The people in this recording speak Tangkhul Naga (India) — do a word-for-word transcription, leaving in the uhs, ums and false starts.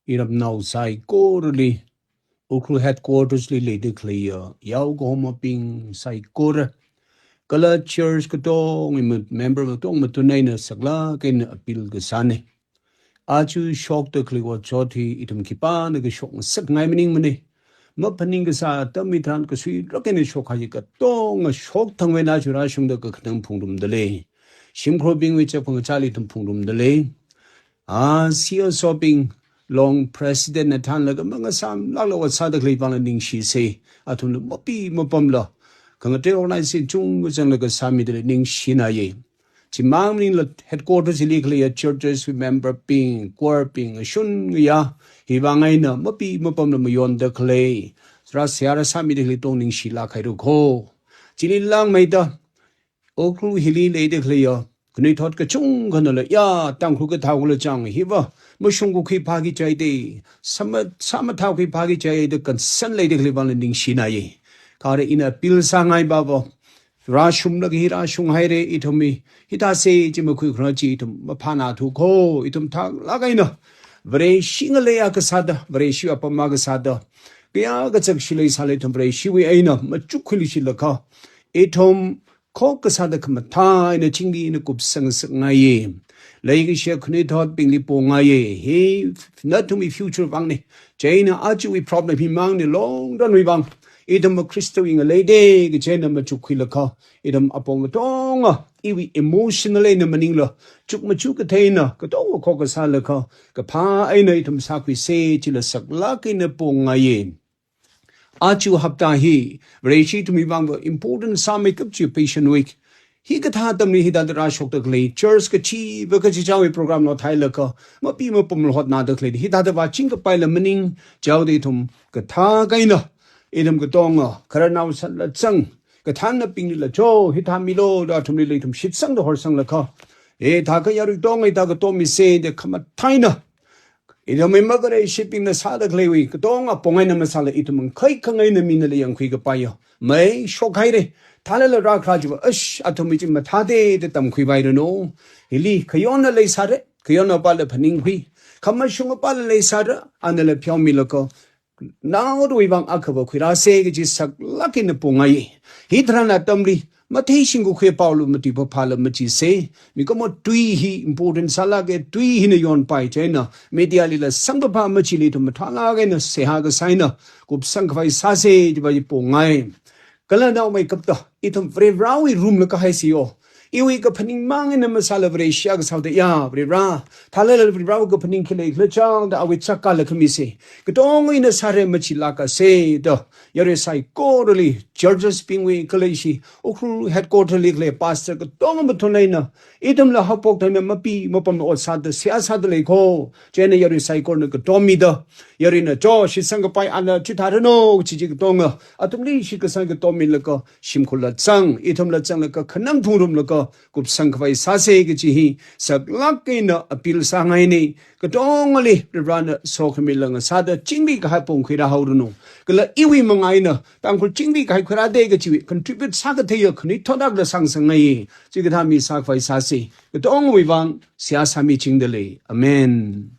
iramnao saikorali, Ukhrul headquarters li leida khaleiya yaokahomabing saikora, kala church katonga, member katonga matunaina saklāk eina appeal kasāna. Aja shokda khaleiya otshot hi ithum khipānakha shokngasakngai maningmana. Maphaning kasā atam hitharan kasuirak eina shokhai katonga shokthangwui eina aja rāshungda kakhanang phungrumdalei. Shimkhurbingwui chapang chali ithum phungrumdalei. Ah, C S O bing, long president na thanlaga mangasāmlākla ot sāda khalei vangla ningshisa. Athumla mapi mapamla khangatei organization chungkachangla kasāmidalei, ningshinaye. Chimang maningla headquarters hili khaleiya churches member bing, choir bing, ashun ngayā, hi vang eina mapi mapamla mayonda khalei, rāseihā rāsāmida khalei tong ningshilāk haira kho. Chili langmeida, Ukhrul hili leida khaleiya khanuithot kachungkhanala, ya, Tangkhul kathākhala chang hiva mashungkakhui phāki chida, sāma-, sāmathākhui phāki chida concern leida khalei vangla ningshinaye. Kha ina appeal sāngai bava, rāshunglaga hi rāshunghaira ithumwui, hithāsa chi makhuikharā chi ithum maphānathu kho. Ithum thaklāk eina Vareshi ngalei akha sāda, Vareshi apam akha sāda, kayākha chakshi leisālala ithum Vareshiwui eina machukkhuiluishitlaga, ithum khokkha sāda khamathā eina chingri eina kupsang ngasakngaiye. Leikashiya khanuithotbingli pongaiye. Hi nathumwui future vangna. Chieina ajawui problem himangna, long run wui vang. Ithum Khristawui ngaleida kaji eina machukkhuilaga, ithum apong katonga iwui emotional eina maningla, chukmaja kathei eina katonga khokkha sālaga, kaphā eina ithum sākhuisa chila saklāk eina pongaiye. Aja hapta hi Vareshi ithumwui vangva important sāmeikap chi Passion Week. Hikathā atamli hithāda rāshokda khalei, church kachiva kachichāwui program lo thailaga, mapi mapamla hotnada khalei, hithāda vāchingkapaila maning, chaoda ithum kathak eina, ithum katonga, khararnao sanla zang, kathānnabinglila cho, hithā milo da athumlila ithum shitsangda horsanglaga, hithākha yarui katonga hithākha tomisa da khamathā eina, ithumwui mavareshi bingna sāda khaleiwui katonga apong eina masāla ithum ngakhai khangaina minala yangkhui kapaiya. Mai shokhaira. Thālala rākharā chiva, ash, athumwui chi mathāda da tamkhuipairanu. Hili khayonna leisāra, khayonna pāla phaningkhui. Khamashunga pāla leisāra, anala pheomilaga, naoruiwui vang akhava khuirāsa kaji saklāk eina pongaiye. Hitharan atamli, matheishingkakhui paolu matuipaphala machisa. Mikumo tui hi important sālāka, tui hina yonpai chieina, media lila samkaphā machili ithum mathālāk eina seihā kasā eina kupsang khavai sāsa chiva hi pongai. Kala naomeikapta, ithum Varivarāwui room la kahaisa yo. Iwui kaphaning mang eina masāla Vareshi akha sāda ya, Varivarā, thālala Varivarāwui kaphaning khi leikhala chang da awui chākla khamisa. Katonga ina sāra machilākasa da, yarui saikorali, churches bingwui khalei shi, Ukhrul headquarter li khalei pastor katonga mathun eina, ithumla haophok thangna mapi mapamla ot sāda, seihā sāda lei kho. Chieina yarui saikorana katom mida, yaruina cho, shitsang kapai ana chithāranu, chi chi katonga, athumli shitkasang katom milaga, shimkhurla zang, ithumla zanglaga, khanang phungrumlaga, kupsang khavai sāsa kaji hi, saklāk eina appeal sāngaina. Katongali, Varivarāna sokhamila ngasāda, chingri kahai apong khuirāhaoranu. Kala iwui manga eina, Tangkhul chingri kahai khuirāda kajiwui, contribute sākatheiya khanuithot akhala sāngasakngai. Chikathā mi sākhavai sāsa. Katongawui vang, seihā sāmichingdalei. Amen.